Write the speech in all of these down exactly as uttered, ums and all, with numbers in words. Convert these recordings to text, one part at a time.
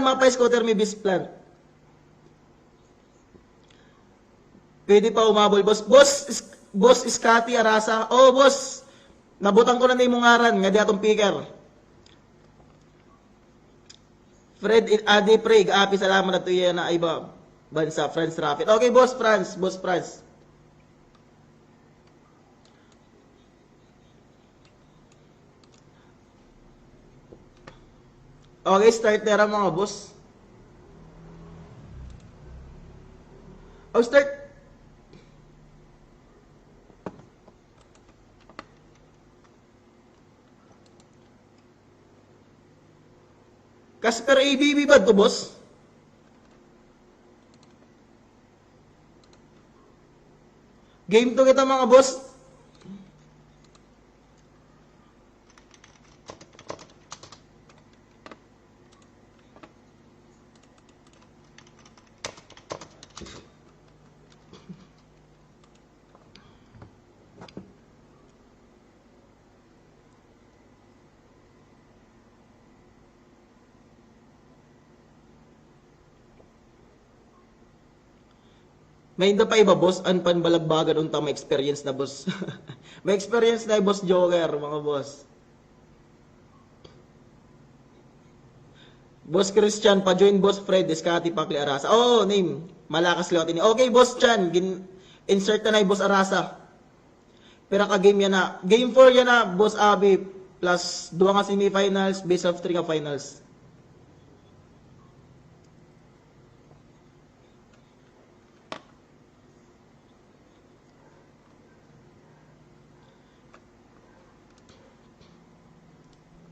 mapa-scooter mi best friend. Pwede pa umabol, boss. Boss, Is-, Boss Scotty Arasa. Oh, boss. Nabutang ko na nimo ngaran, nga di aton picker. Fred I-, Adi Pre, Api, salamat ato iya na iba bansa, Franz Raffit. Okay, Boss Franz, Boss Franz. Okay, start na ra, mga boss. Oh, start. Casper A B B ba to, boss? Game two kita, mga boss. May inda pa iba, boss, an panbalagbagan unta may experience na, boss. May experience na, boss Joker, mga boss. Boss Christian, pa-join Boss Fred, Scotty, Pakli, Arasa. Oh, name. Malakas liwat ini. Okay, Boss Chan, gin-insert na na hi Boss Arasa. Pira ka game yana? Game four yana, Boss Abi, plus duha nga semifinals, best of three nga finals.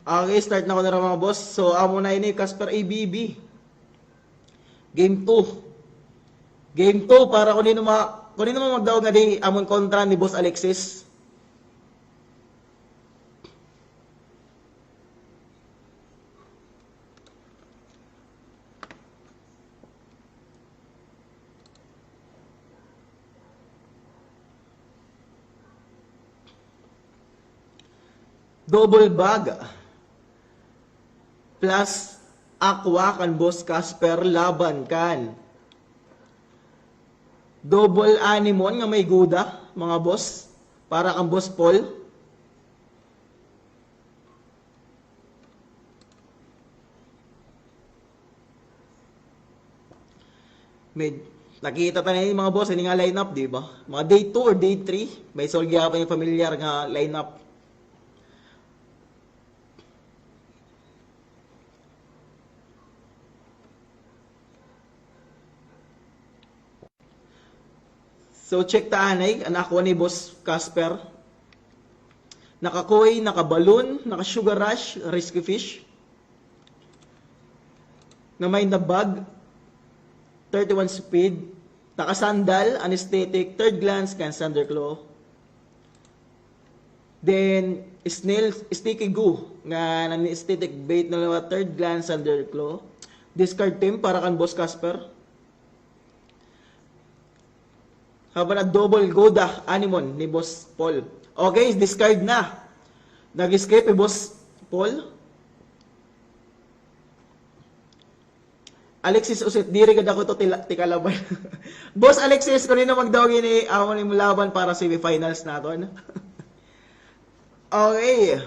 Okay, start na ko na ra, mga boss. So, amo na ini, Casper A B B. Game two. Game two, para kun hin-o ma-, kun hin-o man magdaog nga di amon kontra ni Boss Alexis. Double bag plus aqua kan Boss Casper laban kan double anemone nga may Gouda, mga boss, para kan Boss Paul. May, nakita ta na ini, mga boss, ini nga lineup, di ba? Mga day two or day three, may sulod gihapon nga familiar nga lineup. So, check ta anay, an aqua ni Boss Casper. Naka-koi, naka-balloon, naka-sugar rush, rescue fish. Nga may nabag, thirty-one speed, naka-sandal, anesthetic, third glance, kan Thunderclaw. Then, snail, sticky goo, nga anesthetic bait na liwat, third glance, Thunderclaw. Discard team para kan Boss Casper. Haba na double Gouda anemone ni Boss Paul. Okay, discard na. Nag-escape hi Boss Paul. Alexis Usit, diri gad ako to tila-, tikalaban. Boss Alexis, kun hin-o magdaog ini, amo an imo laban para semifinals naton. Okay.